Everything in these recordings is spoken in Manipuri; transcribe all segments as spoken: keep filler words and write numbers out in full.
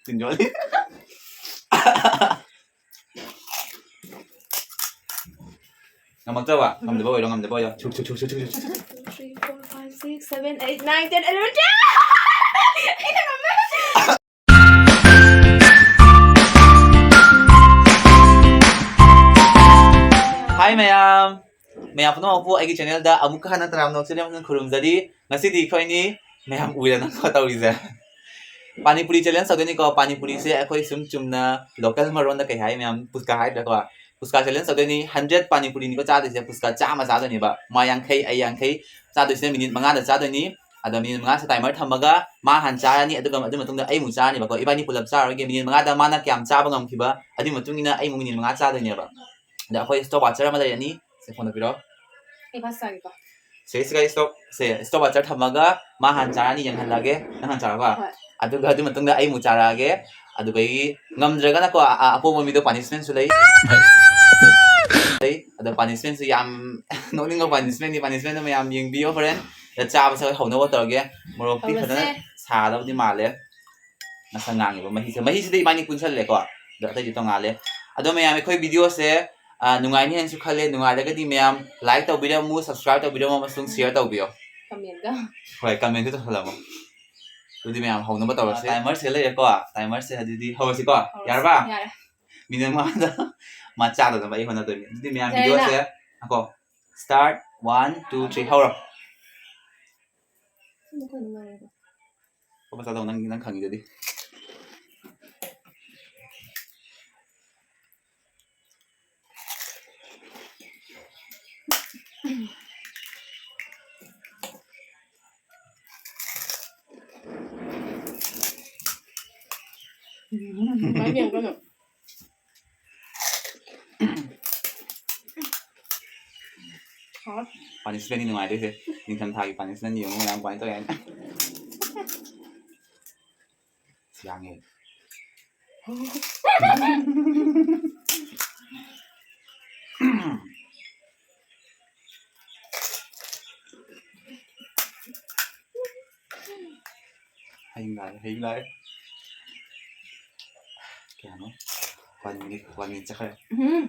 ꯇꯤꯟꯖꯣꯜꯂꯤ꯫ ꯉꯝꯃꯛꯇ꯭ꯔꯕ? ꯉꯝꯗꯕ ꯑꯣꯏꯔꯣ, ꯉꯝꯗꯕ ꯑꯣꯏꯔꯣ꯫ ꯁꯨꯛ, ꯁꯨꯛ, ꯁꯨꯛ, ꯁꯨꯛ, ꯁꯨꯛ, ꯁꯨꯛ, ꯁꯨꯛ꯫ Two, three, four, five, six, seven, eight, nine, ten, eleven, twelve! ꯑꯩꯅ ꯉꯝꯃꯦ! Hi ꯃꯌꯥꯝ! ꯃꯌꯥꯝ ꯄꯨꯝꯅꯃꯛꯄꯨ ꯑꯩꯒꯤ channelꯗ ꯑꯃꯨꯛꯀ ꯍꯟꯅ ꯇꯔꯥꯝꯅ ꯑꯣꯛꯆꯔꯤ ꯑꯃꯁꯨꯡ ꯈꯨꯔꯨꯝꯖꯔꯤ꯫ ꯉꯁꯤꯗꯤ ꯑꯩꯈꯣꯏꯅꯤ ꯃꯌꯥꯝ ꯎꯏꯗꯅꯀꯣ ꯇꯧꯔꯤꯁꯦ꯫ ꯄꯥꯅꯤꯄꯨꯔꯤ challenge ꯇꯧꯗꯣꯏꯅꯤꯀꯣ꯫ ꯄꯥꯅꯤꯄꯨꯔꯤꯁꯦ ꯑꯩꯈꯣꯏ ꯁꯨꯝ ꯆꯨꯝꯅ local ꯃꯔꯣꯟꯗ ꯀꯩ ꯍꯥꯏ ꯃꯌꯥꯝ? ꯄꯨꯁꯀꯥ ꯍꯥꯏꯗ꯭ꯔꯥꯀꯣ? ꯄꯨꯁꯀꯥ challenge ꯇꯧꯗꯣꯏꯅꯤ꯫ Hundred ꯄꯥꯅꯤꯄꯨꯔꯤꯅꯤꯀꯣ ꯆꯥꯗꯣꯏꯁꯦ꯫ ꯄꯨꯁꯀꯥ ꯆꯥꯝꯃ ꯆꯥꯗꯣꯏꯅꯦꯕ꯫ ꯃꯥ ꯌꯥꯡꯈꯩ, ꯑꯩ ꯌꯥꯡꯈꯩ꯫ ꯆꯥꯗꯣꯏꯁꯤꯅ minute ꯃꯉꯥꯗ ꯆꯥꯗꯣꯏꯅꯤ꯫ ꯑꯗꯣ minute ꯃꯉꯥꯁꯦ timer ꯊꯝꯃꯒ ꯃꯥ ꯍꯥꯟꯅ ꯆꯥꯔꯅꯤ, ꯑꯗꯨꯒ ꯑꯗꯨ ꯃꯇꯨꯡꯗ ꯑꯩ ꯑꯃꯨꯛ ꯆꯥꯔꯅꯤꯕꯀꯣ꯫ ꯏꯕꯥꯅꯤ ꯄꯨꯂꯞ ꯆꯥꯔꯔꯣꯏꯒꯦ꯫ Minute ꯃꯉꯥꯗ ꯃꯥꯅ ꯀꯌꯥꯝ ꯆꯥꯕ ꯉꯝꯈꯤꯕ, ꯑꯗꯨꯒꯤ ꯃꯇꯨꯡ ꯏꯟꯅ ꯑꯩ ꯑꯃꯨꯛ minute ꯃꯉꯥ ꯆꯥꯗꯣꯏꯅꯦꯕ꯫ ꯑꯗ ꯑꯩꯈꯣꯏ stopwatcher ꯑꯃ ꯂꯩꯔꯅꯤ꯫ ꯁꯦ, ꯐꯣꯟꯗꯣ ꯄꯤꯔꯛꯑꯣ꯫ ꯑꯩ ꯐꯥꯁ ꯆꯥꯒꯦꯀꯣ꯫ ꯁꯦ, ꯁꯤꯒ stop, ꯁꯦ, stopwatcher ꯊꯝꯃꯒ ꯃꯥ ꯍꯥꯟꯅ ꯆꯥꯔꯅꯤ, ꯌꯦꯡꯍꯜꯂꯒꯦ꯫ ꯅꯪ ꯍꯥꯟꯅ ꯆꯥꯔꯕ? ꯍꯣꯏ꯫ ꯑꯗꯨꯒ ꯑꯗꯨ ꯃꯇꯨꯡꯗ ꯑꯩ ꯑꯃꯨꯛ ꯆꯥꯔꯛꯑꯒꯦ꯫ ꯑꯗꯨꯗꯒꯤ ꯉꯝꯗ꯭ꯔꯒꯅꯀꯣ, ꯑ-, ꯑ-, ꯑꯄꯣꯕ ꯃꯤꯗꯣ punishmentꯁꯨ ꯂꯩ꯫ ꯂꯩ꯫ ꯑꯗꯣ punishmentꯁꯨ ꯌꯥꯝ ꯅꯣꯛꯅꯤꯡꯕ punishmentꯅꯤ꯫ Punishmentꯗꯣ ꯃꯌꯥꯝ ꯌꯦꯡꯕꯤꯌꯣ ꯍꯣꯔꯦꯟ꯫ ꯑꯗ ꯆꯥꯕꯁꯦ ꯍꯧꯅꯕ ꯇꯧꯔꯒꯦ꯫ ꯃꯣꯔꯣꯛꯇꯤ ꯍꯧꯔꯁꯦ꯫ ꯐꯖꯅ ꯁꯥꯗꯧꯗꯤ ꯃꯥꯜꯂꯦ꯫ ꯉꯁꯪ ꯉꯥꯡꯉꯤꯕ ꯃꯍꯤꯁꯦ꯫ ꯃꯍꯤꯁꯤꯗꯤ ꯏꯕꯥꯅꯤ ꯄꯨꯟꯁꯜꯂꯦꯀꯣ꯫ ꯑꯗꯣ ꯑꯇꯩꯗꯤ ꯇꯣꯉꯥꯜꯂꯦ꯫ ꯑꯗꯣ ꯃꯌꯥꯝ ꯑꯩꯈꯣꯏ videoꯁꯦ, ꯑ, ꯅꯨꯡꯉꯥꯏꯅꯤ ꯍꯥꯏꯅꯁꯨ ꯈꯜꯂꯦ꯫ ꯅꯨꯡꯉꯥꯏꯔꯒꯗꯤ ꯃꯌꯥꯝ like ꯇꯧꯕꯤꯔꯝꯃꯨ, subscribe ꯇꯧꯕꯤꯔꯝꯃꯨ ꯑꯃꯁꯨꯡ share ꯇꯧꯕꯤꯌꯣ꯫ Commentꯒ꯫ ꯍꯣꯏ, commentꯁꯨ ꯇꯧꯁꯜꯂꯝꯃꯣ꯫ ꯑꯗꯨꯗꯤ ꯃꯌꯥꯝ ꯍꯧꯅꯕ ꯇꯧꯔꯁꯦ꯫ Timerꯁꯦ ꯂꯩꯔꯦꯀꯣ꯫ Timerꯁꯦ ꯑꯗꯨꯗꯤ ꯍꯧꯔꯁꯤꯀꯣ꯫ ꯍꯧꯔꯁꯤ꯫ ꯌꯥꯔꯕ? ꯌꯥꯔꯦ꯫ Minute ꯃꯉꯥꯗ ꯃꯥ ꯆꯥꯗꯅꯕ ꯑꯩ ꯍꯣꯠꯅꯗꯣꯏꯅꯤ꯫ ꯑꯗꯨꯗꯤ ꯃꯌꯥꯝ ꯌꯥꯔꯦꯅ? Videoꯁꯦ, ꯉꯥꯏꯈꯣ꯫ Start, one, two, three, ꯍꯧꯔꯣ꯫ ꯁꯤꯅ ꯈꯔ ꯅꯨꯡꯉꯥꯏꯔꯦꯀꯣ꯫ ꯄꯥꯄꯥ ꯆꯥꯗꯧ ꯅꯪ, ꯅꯪ ꯈꯪꯉꯤꯗꯨꯗꯤ꯫ ꯃꯥꯏ ꯌꯦꯡꯉꯨ ꯀꯩꯅꯣ꯫ ꯍꯥꯎ꯫ Punishmentꯅꯤ ꯅꯨꯡꯉꯥꯏꯗꯣꯏꯁꯦ꯫ ꯅꯤꯡꯊꯝꯊꯥꯒꯤ punishment ꯌꯦꯡꯉꯨ ꯃꯌꯥꯝ ꯀꯃꯥꯏꯅ ꯇꯧꯋꯦ ꯍꯥꯏꯅ꯫ ꯁꯤ ꯌꯥꯡꯉꯦ꯫ ꯍꯌꯤꯡ ꯂꯥꯛꯑꯦ, ꯍꯌꯤꯡ ꯂꯥꯛꯑꯦ꯫ ꯀꯌꯥꯅꯣ? One minute, one minute ꯆꯠꯈ꯭ꯔꯦ꯫ ꯎꯝ꯫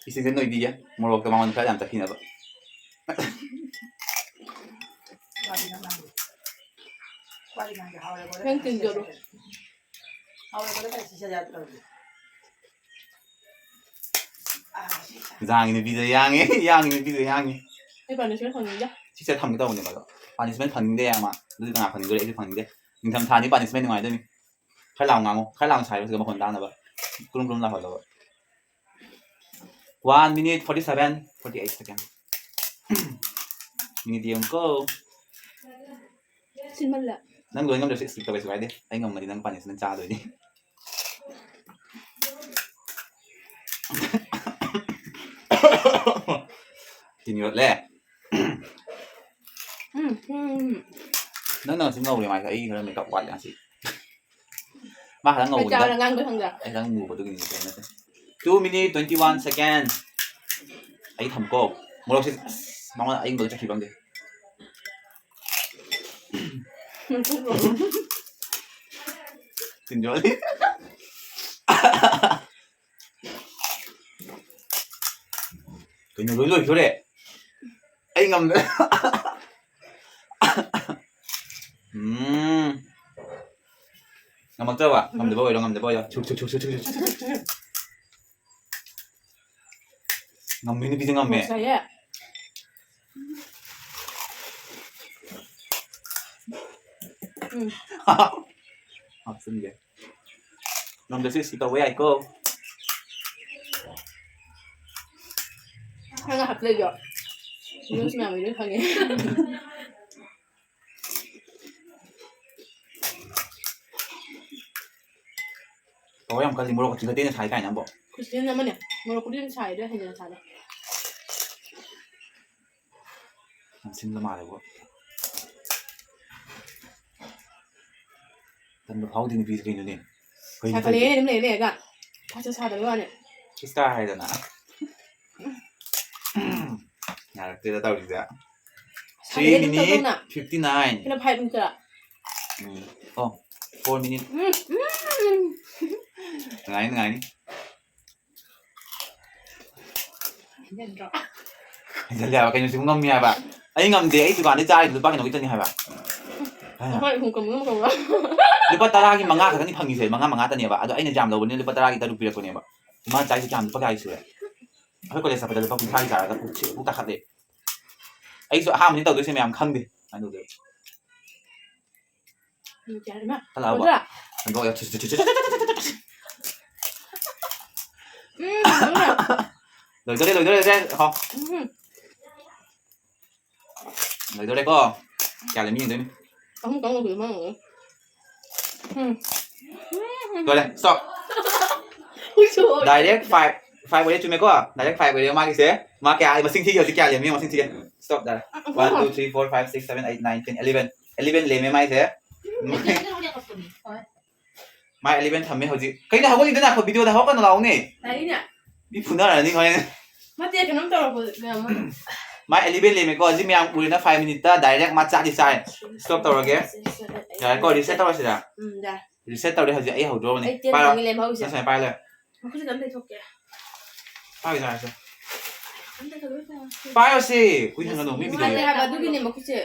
ꯏꯁꯤꯡꯁꯦ ꯅꯣꯏꯕꯤꯒꯦ꯫ ꯃꯣꯔꯣꯛꯇꯣ ꯃꯉꯣꯟꯗ ꯈꯔ ꯌꯥꯝ ꯆꯠꯈꯤꯅꯕ꯫ ꯅꯪ ꯇꯤꯟꯖꯔꯣ꯫ ꯌꯥꯡꯉꯤ ꯅꯨꯄꯤꯗꯣ, ꯌꯥꯡꯉꯤ, ꯌꯥꯡꯉꯤ ꯅꯨꯄꯤꯗꯣ, ꯌꯥꯡꯉꯤ꯫ ꯑꯩ punishment ꯐꯪꯅꯤꯡꯗꯦ꯫ ꯁꯤꯁꯦ ꯊꯝꯒꯦ ꯇꯧꯕꯅꯦꯕ ꯑꯗꯣ꯫ Punishment ꯐꯪꯅꯤꯡꯗꯦ ꯌꯥꯝ ꯃꯥ꯫ ꯑꯗꯨꯗꯤ ꯀꯅꯥ ꯐꯪꯅꯤꯡꯗꯣꯔꯤ? ꯑꯩꯁꯨ ꯐꯪꯅꯤꯡꯗꯦ꯫ ꯅꯤꯡꯊꯝ ꯊꯥꯅꯤ punishment ꯅꯨꯡꯉꯥꯏꯗꯣꯏꯅꯤ꯫ ꯈꯔ ꯂꯥꯎ ꯉꯥꯡꯉꯣ꯫ ꯈꯔ ꯂꯥꯎꯅ ꯁꯥꯏꯌꯣ ꯁꯤꯗ ꯃꯈꯣꯟ ꯇꯥꯅꯕ꯫ ꯀ꯭ꯔꯨꯝ ꯀ꯭ꯔꯨꯝ ꯂꯥꯎꯍꯜꯂꯣꯕ꯫ One minute forty seven, forty eight second꯫ Minute ꯌꯦꯡꯉꯨꯀꯣ꯫ ꯁꯤꯟꯃꯜꯂꯦ꯫ ꯅꯪ ꯂꯣꯏ ꯉꯝꯗ꯭ꯔꯁꯨ skip ꯇꯧ ꯀꯩꯁꯨ ꯀꯥꯏꯗꯦ꯫ ꯑꯩ ꯉꯝꯃꯗꯤ ꯅꯪ punishment ꯆꯥꯗꯣꯏꯅꯤ꯫ ꯇꯤꯟ ꯌꯣꯠꯂꯦ꯫ ꯎꯝ, ꯎꯝ, ꯎꯝ꯫ ꯅꯪꯅ ꯉꯁꯤ ꯉꯧꯔꯦ ꯃꯥꯏꯁꯦ, ꯑꯩ ꯈꯔ makeup ꯋꯥꯠꯂꯦ ꯉꯁꯤ꯫ ꯃꯥ ꯈꯔ ꯉꯧꯕꯅꯤꯗ꯫ ꯑꯩ ꯆꯥꯔ ꯉꯥꯡꯕ ꯈꯪꯗ꯭ꯔꯥ? ꯑꯩ ꯈꯔ ꯃꯨꯕꯗꯨꯒꯤꯅꯤ ꯀꯩꯅꯣ ꯅꯠꯇꯦ꯫ Two minute twenty one second꯫ ꯑꯩ ꯊꯝꯀꯣ꯫ ꯃꯣꯔꯣꯛꯁꯦ ꯑꯁ, ꯃꯉꯣꯟꯗ ꯑꯌꯤꯡꯕꯗ ꯆꯠꯈꯤꯕ ꯈꯪꯗꯦ꯫ ꯇꯤꯟꯖꯣꯜꯂꯤ꯫ ꯀꯩꯅꯣ ꯂꯣꯏ ꯂꯣꯏꯗꯣꯔꯦ? ꯑꯩ ꯉꯝꯗ꯭ꯔꯦ꯫ ꯎꯝ꯫ ꯉꯝꯃꯛꯇ꯭ꯔꯕ? ꯉꯝꯗꯕ ꯑꯣꯏꯔꯣ, ꯉꯝꯗꯕ ꯑꯣꯏꯔꯣ꯫ ꯁꯨꯛ, ꯁꯨꯛ, ꯁꯨꯛ꯫ ꯉꯝꯃꯤ, ꯅꯨꯄꯤꯁꯦ ꯉꯝꯃꯦ꯫ ꯃꯣꯔꯣꯛ ꯁꯥꯏꯌꯦ꯫ ꯎꯝ꯫ ꯍꯥꯞꯆꯤꯟꯒꯦ꯫ ꯉꯝꯗ꯭ꯔꯁꯨ skip ꯇꯧꯕ ꯌꯥꯏꯀꯣ꯫ ꯅꯪꯅ ꯍꯥꯞꯆꯤꯜꯂꯤꯗꯣ꯫ Views ꯃꯌꯥꯝꯒꯤ ꯂꯣꯏ ꯈꯪꯉꯦ꯫ ꯄꯋꯥꯔ ꯌꯥꯝ ꯀꯜꯂꯤ, ꯃꯣꯔꯣꯛ ꯆꯤꯡꯈꯠꯇꯦꯅ ꯁꯥꯏ ꯀꯥꯏꯅ ꯑꯃꯨꯛ꯫ ꯈꯨꯠꯁꯤꯟ ꯑꯃꯅꯦ꯫ ꯃꯣꯔꯣꯛ ꯈꯨꯗꯤꯡ ꯁꯥꯏꯗꯣ ꯍꯦꯟꯖꯤꯟꯅ ꯁꯥꯏꯗꯣ꯫ ꯌꯥꯝ ꯁꯤꯟꯕ ꯃꯥꯜꯂꯦꯕꯣ꯫ ꯇꯟꯕ ꯐꯥꯎꯗꯦ ꯅꯨꯄꯤꯁꯦ ꯀꯩꯅꯣꯅꯦ? ꯀꯩꯅꯣ ꯁꯥꯒꯠꯂꯛꯑꯦ ꯇꯧꯔꯤꯁꯦ? ꯑꯗꯨꯝ ꯂꯩꯔ ꯂꯩꯔꯒ꯫ ꯈꯔ ꯁꯥꯗꯕꯩ ꯋꯥꯅꯦ꯫ ꯏꯁꯇꯥꯔ ꯍꯥꯏꯗꯅ꯫ ꯌꯥꯔꯛꯇꯦꯗ ꯇꯧꯔꯤꯁꯦ꯫ Three minute fifty nine. ꯀꯩꯅꯣ five minute ꯇꯔꯥ? ꯎꯝ. ꯑꯣ, four minute. ꯎꯝ, ꯎꯝ. ꯅꯨꯡꯉꯥꯏꯅꯤ, ꯅꯨꯡꯉꯥꯏꯅꯤ. ꯍꯦꯟꯖꯟꯗ꯭ꯔꯣ? ꯍꯦꯟꯖꯜꯂꯦ ꯍꯥꯏꯕ, ꯀꯩꯅꯣ ꯁꯤꯕꯨ ꯉꯝꯃꯤ ꯍꯥꯏꯕ? ꯑꯩ ꯉꯝꯗꯦ, ꯑꯩ ꯗꯨꯀꯥꯟꯗꯩ ꯆꯥꯔꯤꯗꯣ ꯂꯨꯄꯥ ꯀꯩꯅꯣ ꯈꯤꯇꯅꯤ ꯍꯥꯏꯕ. ꯍꯣꯏ, ꯍꯨꯝ, ꯀꯨꯝ, ꯀꯨꯝ, ꯀꯨꯝ. ꯂꯨꯄꯥ ꯇꯔꯥꯒꯤ ꯃꯉꯥ ꯈꯛꯇꯅꯤ ꯐꯪꯉꯤꯁꯦ, ꯃꯉꯥ, ꯃꯉꯥꯇꯅꯦꯕ. ꯑꯗꯣ ꯑꯩꯅ ꯌꯥꯝ ꯂꯧꯕꯅꯤꯅ ꯂꯨꯄꯥ ꯇꯔꯥꯒꯤ ꯇꯔꯨꯛ ꯄꯤꯔꯛꯄꯅꯦꯕ. ꯃꯥ ꯆꯥꯏꯁꯦ ꯀꯌꯥꯝ, ꯂꯨꯄꯥ ꯀꯌꯥꯒꯤ ꯁꯨꯔꯦ? ꯑꯩꯈꯣꯏ ꯀꯣꯂꯦꯖ ꯆꯠꯄꯗ ꯂꯨꯄꯥ ꯀꯨꯟꯊ꯭ꯔꯥꯒꯤ ꯆꯥꯔꯒ ꯄꯨꯛꯁꯦ ꯄꯨꯛ ꯇꯥꯈꯠꯂꯦ꯫ ꯑꯩꯁꯨ ꯑꯍꯥꯟꯕꯅꯤ ꯇꯧꯗꯣꯏꯁꯦ ꯃꯌꯥꯝ, ꯈꯪꯗꯦ꯫ ꯑꯗꯨꯒꯤ ꯎꯝ, ꯌꯥꯔꯦ, ꯏꯃꯥ. ꯍꯜꯂꯛꯑꯕꯣ? ꯀꯨꯟꯊ꯭ꯔꯥ? ꯍꯟꯗꯣꯛꯑꯣ, ꯊꯨ, ꯊꯨ, ꯊꯨ, ꯊꯨ, ꯊꯨ, ꯊꯨ, ꯊꯨ, ꯊꯨ, ꯊꯨ. ꯎꯝ, ꯀꯨꯟꯊ꯭ꯔꯥ. ꯂꯣꯏꯗꯣꯔꯦ, ꯂꯣꯏꯗꯣꯔꯦ, ꯂꯣꯏꯗꯣꯔꯦ꯫ ꯍꯣ꯫ ꯎꯝ. ꯂꯣꯏꯗꯣꯔꯦꯀꯣ꯫ ꯀꯌꯥ ꯂꯩꯃꯤ ꯌꯦꯡꯗꯣꯏꯅꯤ꯫ ꯑꯍꯨꯝ ꯇꯪ ꯂꯧꯕꯤꯌꯨ, ꯃꯥ ꯂꯧꯕꯤꯌꯨ꯫ ꯎꯝ. ꯂꯣꯏꯔꯦ, stop꯫ ꯍꯨꯏꯁꯨ ꯑꯣꯏꯔꯦ꯫ Direct five, five ꯑꯣꯏꯔꯦ, ꯆꯨꯝꯃꯦꯀꯣ? Direct five ꯑꯣꯏꯔꯦ ꯃꯥꯒꯤꯁꯦ꯫ ꯃꯥ ꯀꯌꯥ, ꯃꯁꯤꯡ ꯊꯤꯒꯦ ꯍꯧꯖꯤꯛ, ꯀꯌꯥ ꯂꯩꯔꯝꯃꯤ ꯌꯦꯡꯉꯣ, ꯃꯁꯤꯡ ꯊꯤꯒꯦ꯫ Stop, direct. ꯑ, ꯑ, One, ꯑ꯫ Two, three, four, five, six, seven, eight, nine, ten, eleven꯫ Eleven ꯂꯦꯝꯃꯦ ꯃꯥꯏꯁꯦ꯫ ꯑꯗꯨ ꯅꯪ ꯌꯥꯝ ꯀꯛꯄꯅꯦ꯫ ꯍꯣꯏ꯫ ꯃꯥꯏ eleven ꯊꯝꯃꯦ ꯍꯧꯖꯤꯛ꯫ ꯀꯩꯅꯣ ꯍꯧꯒꯠꯂꯤꯗꯅ? ꯑꯩꯈꯣꯏ video ꯗ ꯍꯧꯒꯠꯀꯅꯣ ꯂꯥꯎꯅꯦ꯫ ꯇꯥꯏꯅꯦ꯫ ꯃꯤ ꯐꯨꯅꯔꯅꯤ ꯍꯣꯔꯦꯟ꯫ ꯅꯠꯇꯦ, ꯀꯩꯅꯣꯝ ꯇꯧꯔꯛꯄꯗ ꯃꯌꯥꯝ ꯑꯃ꯫ ꯃꯥ eleven ꯂꯦꯝꯃꯦꯀꯣ, ꯍꯧꯖꯤꯛ ꯃꯌꯥꯝ ꯎꯔꯦꯅ five minute ꯇ direct ꯃꯥ ꯆꯥꯗꯤ ꯆꯥꯏ꯫ Stop ꯇꯧꯔꯒꯦ꯫ ꯌꯥꯔꯦꯀꯣ, reset ꯇꯧꯔꯁꯤꯔ? ꯎꯝ, ꯌꯥꯔꯦ꯫ Reset ꯇꯧꯔꯦ ꯍꯧꯖꯤꯛ, ꯑꯩ ꯍꯧꯗ꯭ꯔꯣꯕꯅꯦ꯫ ꯑꯩ ten ꯄꯥꯏꯔꯣ꯫ ꯈꯛꯇꯪꯅꯤ ꯂꯦꯝꯍꯧꯔꯤꯁꯦ꯫ ꯅꯪ ꯁꯨꯃꯥꯏꯅ ꯄꯥꯏꯔ ꯂꯩꯌꯣ꯫ ꯃꯈꯨꯠꯁꯦ ꯑꯝꯇ ꯂꯩꯊꯣꯛꯀꯦ꯫ ꯄꯥꯏꯔꯣ, ꯌꯥꯔꯦꯁꯦ꯫ ꯑꯝꯇ ꯀꯩꯅꯣ ꯇꯧ-, ꯄꯥꯏꯔꯣꯁꯦ, ꯀꯨꯏꯍꯟꯒꯅꯨ, ꯃꯤ video ꯅꯨꯡꯉꯥꯏꯇꯦ ꯌꯦꯡ-, ꯍꯥꯏꯕ ꯑꯗꯨꯒꯤꯅꯦ ꯃꯈꯨꯠꯁꯦ꯫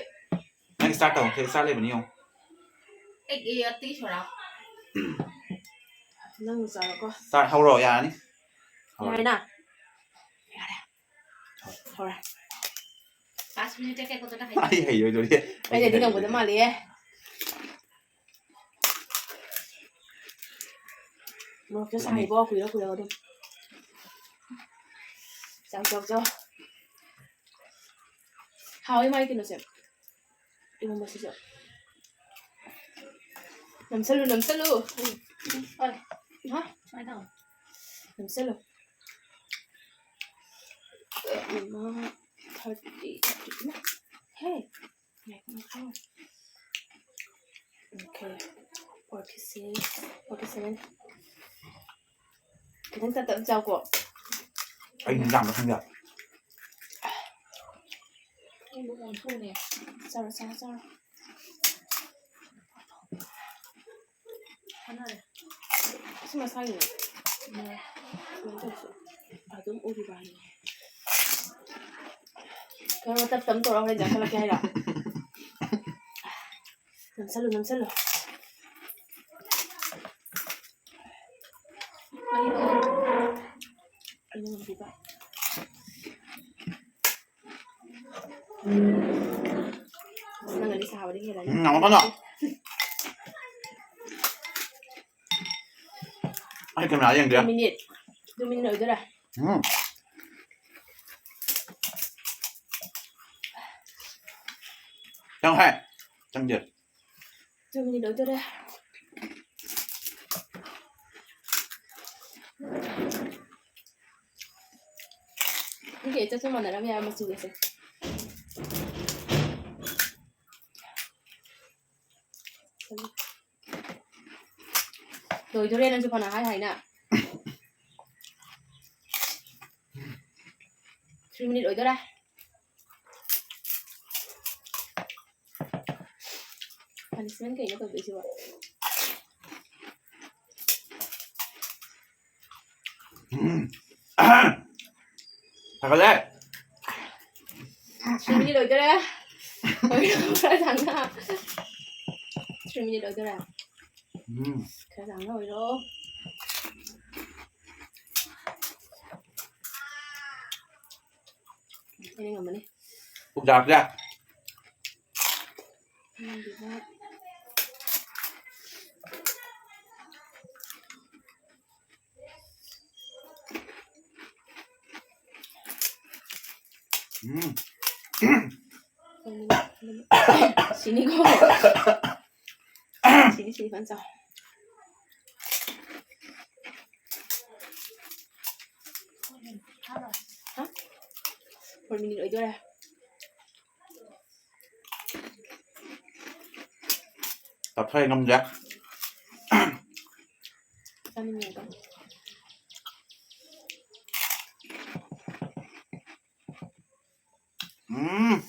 ꯅꯪ start ꯇꯧ, start ꯂꯩꯕꯅꯤ ꯌꯦꯡꯉꯣ꯫ ꯑꯦ, ꯑꯦ, ꯑꯇꯩ ꯁꯣꯔꯥ꯫ ꯅꯪ ꯆꯥꯔꯣꯀꯣ꯫ Start ꯍꯧꯔꯣ, ꯌꯥꯔꯅꯤ꯫ ꯍꯧꯔꯣ꯫ ꯌꯥꯔꯦꯅ? ꯌꯥꯔꯦ꯫ ꯍꯧꯔꯦ꯫ Last minute ꯀꯩ ꯈꯛꯇꯅ ꯍꯩ-, ꯑꯩ ꯍꯩꯔꯣꯏꯗꯧꯔꯤ꯫ ꯑꯩꯅꯗꯤ ꯉꯝꯒꯗꯕ ꯃꯥꯜꯂꯤꯌꯦ꯫ ꯃꯣꯔꯣꯛꯁꯦ ꯁꯥꯏꯀꯣ, ꯀꯨꯏꯔ ꯀꯨꯏꯔꯒ ꯑꯗꯨꯝ꯫ ꯆꯥꯎ, ꯆꯥꯎ, ꯆꯥꯎ꯫ ꯍꯥꯎꯋꯦ ꯃꯥꯒꯤ ꯀꯩꯅꯣꯁꯦ꯫ ꯏꯔꯣꯝꯕꯁꯤꯁꯨ꯫ ꯅꯝꯁꯜꯂꯨ, ꯅꯝꯁꯜꯂꯨ꯫ ꯍꯣꯏ꯫ ꯍꯥ? ꯁꯨꯃꯥꯏꯅ ꯇꯧ꯫ ꯅꯝꯁꯜꯂꯨ꯫ ꯏꯃꯥ, thirty, thirty. ꯍꯦ꯫ ꯉꯥꯏꯈꯣ, ꯉꯥꯏꯈꯣ꯫ Okay. Forty six, forty seven. ꯈꯤꯇꯪ ꯇꯞ ꯇꯞ ꯆꯥꯎꯀꯣ꯫ ꯑꯩ ꯌꯥꯝꯕ ꯈꯪꯗꯦ꯫ ꯌꯥꯝ ꯊꯨꯅꯦ꯫ ꯆꯥꯔꯣ, ꯆꯥꯔꯣ, ꯆꯥꯔꯣ꯫ ꯀꯥꯟꯅꯔꯦ꯫ ꯁꯤ ꯃꯁꯥꯒꯤꯅꯦ꯫ ꯎꯝ꯫ ꯁꯨꯃꯥꯏꯅ ꯇꯧꯁꯦ꯫ ꯑꯗꯨꯝ ꯎꯔꯤꯕ ꯍꯥꯏꯅꯦ꯫ ꯈꯔ ꯇꯞ ꯇꯞ ꯇꯧꯔ ꯍꯣꯔꯦꯟ ꯆꯥꯈꯠꯂꯛꯀꯦ ꯍꯥꯏꯔꯣ? ꯅꯝꯁꯜꯂꯨ, ꯅꯝꯁꯜꯂꯨ꯫ ꯑꯩꯅ ꯉꯝꯕꯤꯕ꯫ ꯅꯪꯅꯗꯤ ꯁꯥꯕꯗꯤ ꯍꯦꯜꯂꯅꯤ꯫ ꯎꯝ, ꯉꯝꯃꯛꯀꯅꯣ꯫ ꯑꯩ ꯀꯦꯃꯦꯔꯥ ꯌꯦꯡꯗꯦ꯫ Two minute, two minute ꯑꯣꯏꯗꯣꯏꯔꯦ꯫ ꯎꯝ꯫ ꯆꯪꯉꯛꯍꯦ꯫ ꯆꯪꯗꯦ꯫ Two minute ꯑꯣꯏꯗꯣꯔꯦ꯫ ꯅꯪꯒꯤ ꯑꯩ ꯆꯞꯁꯨ ꯃꯥꯟꯅꯔꯝ ꯌꯥꯏ ꯃꯆꯨꯒꯁꯦ꯫ ꯂꯣꯏꯗꯣꯔꯦ ꯅꯪꯁꯨ ꯐꯅ ꯍꯥꯏ ꯍꯥꯏꯅ꯫ Three minute ꯑꯣꯏꯗꯣꯔꯦ꯫ Punishment ꯀꯩꯅꯣ ꯇꯧꯗꯣꯏꯁꯤꯕꯣ? ꯎꯝ꯫ ꯐꯒꯠꯂꯦ꯫ Three minute ꯂꯣꯏꯗꯣꯔꯦ꯫ ꯈꯔ ꯁꯥꯡꯅ꯫ Three minute ꯂꯣꯏꯗꯣꯔꯦ꯫ ꯎꯝ꯫ ꯈꯔ ꯁꯥꯡꯅ ꯑꯣꯏꯔꯣ꯫ ꯑꯩꯅ ꯉꯝꯃꯅꯤ꯫ ꯄꯨꯛ ꯌꯥꯗ꯭ꯔꯦ꯫ ꯉꯝꯗꯦꯕ꯫ ꯎꯝ꯫ ꯁꯤꯅꯤꯀꯣ꯫ ꯁꯤꯅꯤ, ꯁꯤꯅꯤ, ꯐꯖꯅ ꯆꯥꯎ꯫ ꯍꯥ? Four minute ꯑꯣꯏꯗꯣꯔꯦ꯫ ꯇꯞꯊꯩ ꯉꯝꯗꯦ꯫ ꯆꯥꯅꯤꯡꯉꯦ ꯑꯗꯨꯝ꯫ ꯎꯝ꯫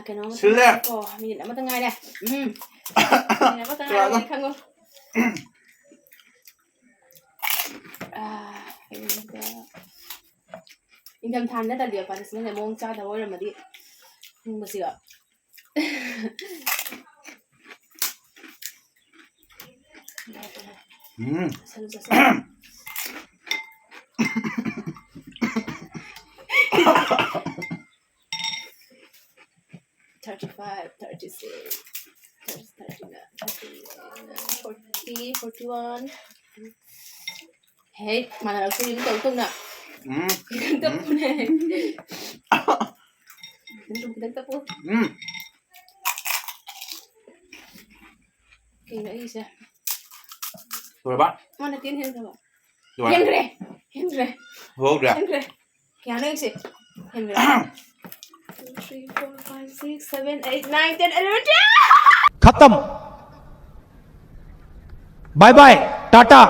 ꯀꯩꯅꯣ ꯑꯃꯇ ꯁꯤꯜꯂꯦ꯫ ꯉꯥꯏꯔꯦꯀꯣ, ꯃꯤꯅꯤꯠ ꯑꯃꯇ ꯉꯥꯏꯔꯦ꯫ ꯎꯝ꯫ ꯃꯤꯅꯤꯠ ꯑꯃꯇ ꯉꯥꯏꯔꯦ, ꯀꯌꯥꯅꯣ? ꯈꯪꯉꯣ꯫ ꯑꯥ, ꯀꯩꯅꯣꯗ, ꯅꯤꯡꯊꯝꯊꯥ ꯅꯠꯇ꯭ꯔꯗꯤ ꯄꯥꯅꯤꯁꯃꯦꯟꯁꯦ ꯃꯑꯣꯡ ꯆꯥꯗꯕ ꯑꯣꯏꯔꯝꯃꯗꯤ ꯈꯪꯕꯁꯤꯒ꯫ ꯎꯝ꯫ ꯆꯥꯁꯜꯂꯨ, ꯆꯥꯁꯜꯂꯨ꯫ Thirty five, thirty six, thirty, thirty nine, thirty, forty, forty one. ꯍꯦ, ꯃꯥꯟꯅꯔꯛꯇꯣꯏ ꯑꯗꯨꯝ ꯇꯧ ꯇꯧꯅ꯫ ꯎꯝ꯫ ꯈꯤꯇꯪ ꯇꯞꯄꯨꯅꯦ꯫ ꯈꯤꯇꯪ ꯇꯞꯄꯨ, ꯈꯤꯇꯪ ꯇꯞꯄꯨ꯫ ꯎꯝ꯫ ꯀꯩꯅꯣ ꯑꯩꯒꯤꯁꯦ? ꯂꯣꯏꯔꯕ? ꯃꯥꯅ ten ꯍꯦꯟꯈ꯭ꯔꯕ? ꯂꯣꯏꯔꯦ꯫ ꯍꯦꯟꯈ꯭ꯔꯦ! ꯍꯦꯟꯈ꯭ꯔꯦ! ꯂꯣꯏꯈ꯭ꯔꯦ? ꯍꯦꯟꯈ꯭ꯔꯦ! ꯀꯌꯥꯅꯣ ꯌꯦꯡꯁꯦ? ꯍꯦꯟꯈ꯭ꯔꯦ꯫ Two, three, four, five, six, seven, eight, nine, ten, eleven, twelve! खत्म। Bye bye, tata,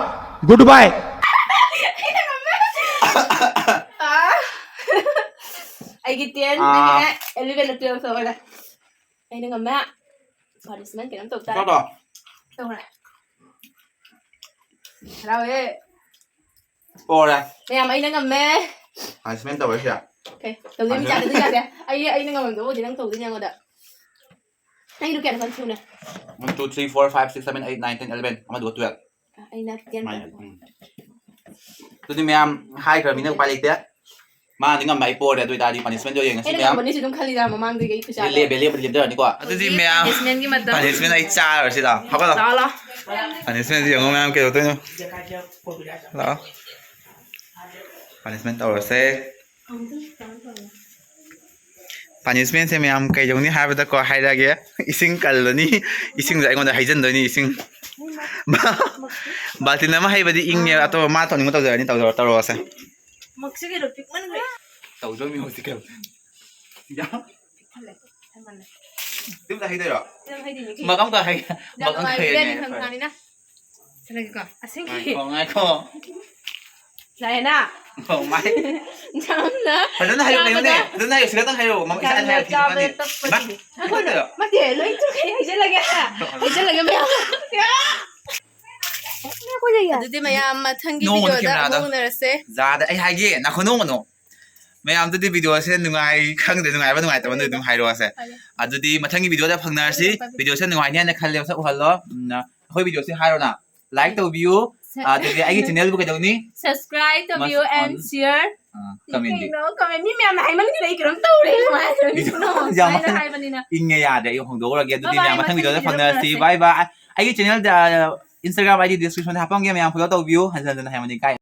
goodbye. ꯑꯥ꯫ ꯑꯩꯒꯤ ten, ꯑꯥ꯫ ꯅꯪꯒꯤꯅꯦ eleven ꯂ twelve ꯇꯧꯔꯦ꯫ ꯑꯩꯅ ꯉꯝꯃꯦ꯫ Punishment ꯀꯩꯅꯣꯝ ꯇꯧ ꯇꯥꯔꯦ꯫ ꯆꯠꯂꯣ꯫ ꯇꯧꯔꯦ꯫ ꯍꯔꯥꯎꯋꯦ꯫ ꯄꯣꯔꯦ꯫ ꯃꯌꯥꯝ, ꯑꯩꯅ ꯉꯝꯃꯦ꯫ Punishment ꯇꯧꯔꯁꯤꯔꯥ? Okay, ꯇꯧꯗꯣꯏ ꯃꯤ ꯌꯥꯗꯦ, ꯑꯗꯨ ꯌꯥꯗꯦ꯫ ꯑꯩ, ꯑꯩꯅ ꯉꯝꯃꯝꯗꯕ ꯑꯣꯏꯗꯤ ꯅꯪ ꯇꯧꯗꯣꯏꯅꯦ ꯑꯩꯉꯣꯟꯗ꯫ ꯅꯪꯒꯤꯗꯣ ꯀꯌꯥꯅꯣ ꯈꯪ ꯊꯤꯌꯨꯅꯦ꯫ One, two, three, four, five, six, seven, eight, nine, ten, eleven꯫ ꯑꯃꯗꯨꯒ twelve꯫ ꯑꯩꯅ ten ꯃꯥꯏ-, ꯇꯧꯕ꯫ ꯎꯝ꯫ ꯑꯗꯨꯗꯤ ꯃꯌꯥꯝ ꯍꯥꯏꯈ꯭ꯔꯕꯅꯤꯅ ꯎꯄꯥꯏ ꯂꯩꯇꯦ꯫ ꯃꯥꯅꯗꯤ ꯉꯝꯕ ꯑꯩ ꯄꯣꯔꯦ, ꯑꯗꯨ ꯑꯣꯏꯇꯥꯔꯗꯤ punishment ꯗꯣ ꯌꯦꯡꯉꯁꯤ ꯑꯩꯅ ꯃꯌꯥꯝ꯫ ꯉꯝꯕꯅꯤꯁꯨ ꯑꯗꯨꯝ ꯈꯜꯂꯤꯗ ꯃꯃꯥꯡꯗꯒꯤ ꯑꯩ ꯄꯩꯁꯥꯗꯣ꯫ ꯂꯦꯞꯄꯦ, ꯂꯦꯞꯄꯗꯤ ꯂꯦꯞꯆꯔꯅꯤꯀꯣ꯫ ꯑꯗꯨꯗꯤ ꯍꯧꯖꯤꯛ ꯃꯌꯥꯝ punishment ꯒꯤ ꯃꯇꯝ꯫ Punishment ꯑꯩ ꯆꯥꯔꯁꯤꯗ꯫ ꯍꯧꯒꯠꯂꯣ꯫ ꯂꯥꯛꯑꯣ, ꯂꯥꯛꯑꯣ꯫ Punishment ꯁꯦ ꯌꯦꯡꯉꯣ ꯃꯌꯥꯝ ꯀꯩꯗꯧꯗꯣꯏꯅꯣ꯫ ꯂꯥꯛꯑꯣ꯫ Punishment ꯇꯧꯔꯁꯦ꯫ Punishment ꯁꯦ ꯃꯌꯥꯝ ꯀꯩꯗꯧꯅꯤ ꯍꯥꯏꯕꯗꯀꯣ ꯍꯥꯏꯔꯛꯑꯒꯦ꯫ ꯏꯁꯤꯡ ꯀꯜꯂꯅꯤ꯫ ꯏꯁꯤꯡꯁꯦ ꯑꯩꯉꯣꯟꯗ ꯍꯩꯖꯤꯟꯗꯣꯏꯅꯤ ꯏꯁꯤꯡ꯫ ꯕꯥꯜꯇꯤꯟ ꯑꯃ ꯍꯩꯕꯗꯤ ꯏꯪꯉꯦ꯫ ꯑꯇꯣꯞꯄ ꯃꯥ ꯇꯧꯅꯤꯡꯕ ꯇꯧꯖꯔꯅꯤ꯫ ꯇꯧꯖꯔꯣ, ꯇꯧꯔꯛꯑꯣꯁꯦ꯫ ꯃꯛꯁꯤ ꯀꯩꯅꯣ ꯄꯤꯛꯃꯟꯈ꯭ꯔꯦ꯫ ꯇꯧꯗꯣꯏꯅꯤ ꯍꯧꯖꯤꯛ ꯀꯩꯅꯣ꯫ ꯌꯥ꯫ ꯄꯤꯛꯃꯜꯂꯦ, ꯄꯤꯛꯃꯜꯂꯦ꯫ ꯑꯗꯨꯝ ꯍꯩꯗꯣꯏꯔꯣ? ꯑꯗꯨꯝ ꯍꯩꯗꯣꯏꯅꯦ ꯀꯩꯅꯣ꯫ ꯃꯛ ꯑꯝꯇ ꯍꯩ-, ꯌꯥꯝ ꯃꯛ ꯑꯝꯇ ꯅꯨꯡꯉꯥꯏꯕꯤꯗ ꯍꯩꯔꯅꯤ, ꯅꯤꯡꯊꯝꯊꯥꯅꯤꯅ꯫ ꯐꯔꯦ꯫ ꯆꯠꯂꯒꯦꯀꯣ꯫ ꯑꯁꯦꯡꯀꯤ꯫ ꯉꯥꯏꯈꯣ, ꯉꯥꯏꯈꯣ꯫ ꯂꯥꯛꯑꯦꯅ꯫ Oh my. ꯌꯥꯝꯅ ꯐꯖꯅ ꯍꯥꯏꯌꯨ ꯀꯩꯅꯣꯅꯦ꯫ ꯆꯥꯕꯗ ꯐꯖꯅ ꯍꯥꯏꯌꯨ, ꯁꯤꯗ ꯇꯪ ꯍꯥꯏꯌꯨ꯫ ꯃꯃꯤꯡ ꯁꯥꯏꯅ ꯌꯥꯝꯅ ꯍꯥꯏꯌꯨ, ꯆꯥꯕꯗ ꯊꯤꯡꯕꯅꯦ꯫ ꯇꯞꯄꯒꯤ꯫ ꯏꯃꯥ, ꯀꯩꯅꯣ? ꯅꯠꯇꯦ, ꯂꯣꯏ ꯆꯨꯈꯩ ꯍꯥꯏꯖꯜꯂꯒꯦ꯫ ꯍꯥꯏꯖꯜꯂꯒꯦ ꯃꯌꯥꯝ꯫ ꯑꯗꯨꯗꯤ ꯃꯌꯥꯝ ꯃꯊꯪꯒꯤ ꯅꯣꯡꯃꯗ ꯚꯤꯗꯤꯑꯣꯗ ꯀꯦꯃꯦꯔꯥꯗ ꯑꯃꯨꯛ ꯎꯅꯔꯁꯦ꯫ ꯖꯥꯗ ꯑꯩ ꯍꯥꯏꯒꯦ, ꯅꯥꯈꯣ ꯅꯣꯡꯃꯅꯣ꯫ ꯃꯌꯥꯝꯗꯨꯗꯤ ꯚꯤꯗꯤꯑꯣꯁꯦ ꯅꯨꯡꯉꯥꯏ, ꯈꯪꯗꯦ, ꯅꯨꯡꯉꯥꯏꯕ ꯅꯨꯡꯉꯥꯏꯇꯕ ꯅꯣꯏ ꯑꯗꯨꯝ ꯍꯥꯏꯔꯛꯑꯣꯁꯦ꯫ ꯍꯣꯏ꯫ ꯑꯗꯨꯗꯤ ꯃꯊꯪꯒꯤ ꯚꯤꯗꯤꯑꯣꯗ ꯐꯪꯅꯔꯁꯤ꯫ ꯍꯣꯏ, ꯍꯣꯏ, ꯍꯣꯏ꯫ ꯚꯤꯗꯤꯑꯣꯁꯦ ꯅꯨꯡꯉꯥꯏꯅꯤ ꯍꯥꯏꯅ ꯈꯜꯂꯦ, ꯃꯁꯛ ꯎꯍꯜꯂꯣ꯫ ꯎꯝ, ꯑꯩꯈꯣꯏ ꯚꯤꯗꯤꯑꯣꯁꯦ ꯍꯥꯏꯔꯣꯅ꯫ Like ꯇꯧꯕꯤꯌꯨ꯫ ꯁ- ꯑꯗꯨꯗꯤ ꯑꯩꯒꯤ ꯆꯦꯅꯦꯜꯕꯨ ꯀꯩꯗꯧꯅꯤ? Subscribe ꯇꯧꯕꯤꯌꯨ ꯃꯁ-, and ꯑꯝ, share꯫ ꯑ, comment ꯗꯤ? ꯀꯩꯅꯣ, comment ꯃꯤ ꯃꯌꯥꯝꯅ ꯍꯥꯏꯃꯟꯈ꯭ꯔꯦ, ꯑꯩ ꯀꯩꯅꯣꯝ ꯇꯧꯔꯦ꯫ ꯀꯃꯥꯏꯅ ꯇꯧꯅꯤ? ꯌꯥꯝ ꯁꯨꯃꯥꯏꯅ ꯍꯥꯏꯕꯅꯤꯅ꯫ ꯏꯪꯉꯦ ꯌꯥꯗ꯭ꯔꯦ, ꯑꯩ ꯍꯣꯡꯗꯣꯛꯎꯔꯒꯦ꯫ ꯑꯗꯨꯗꯤ bye bye, ꯃꯌꯥꯝ ꯃꯊꯪ ꯃꯊꯪ ꯚꯤꯗꯤꯑꯣꯗ ꯚꯤꯗꯤꯑꯣꯗ ꯐꯪꯅꯔꯁꯤ꯫ ꯐꯪꯅꯔꯁꯤ꯫ Bye bye꯫ ꯑꯩꯒꯤ ꯆꯦꯅꯦꯜꯗ, Instagram ID description ꯗ ꯍꯥꯞꯄꯝꯒꯦ, ꯃꯌꯥꯝ follow ꯇꯧꯕꯤꯌꯨ꯫ ꯍꯟꯖꯟ ꯍꯟꯖꯟ ꯍꯥꯏꯕꯅꯤ, guys꯫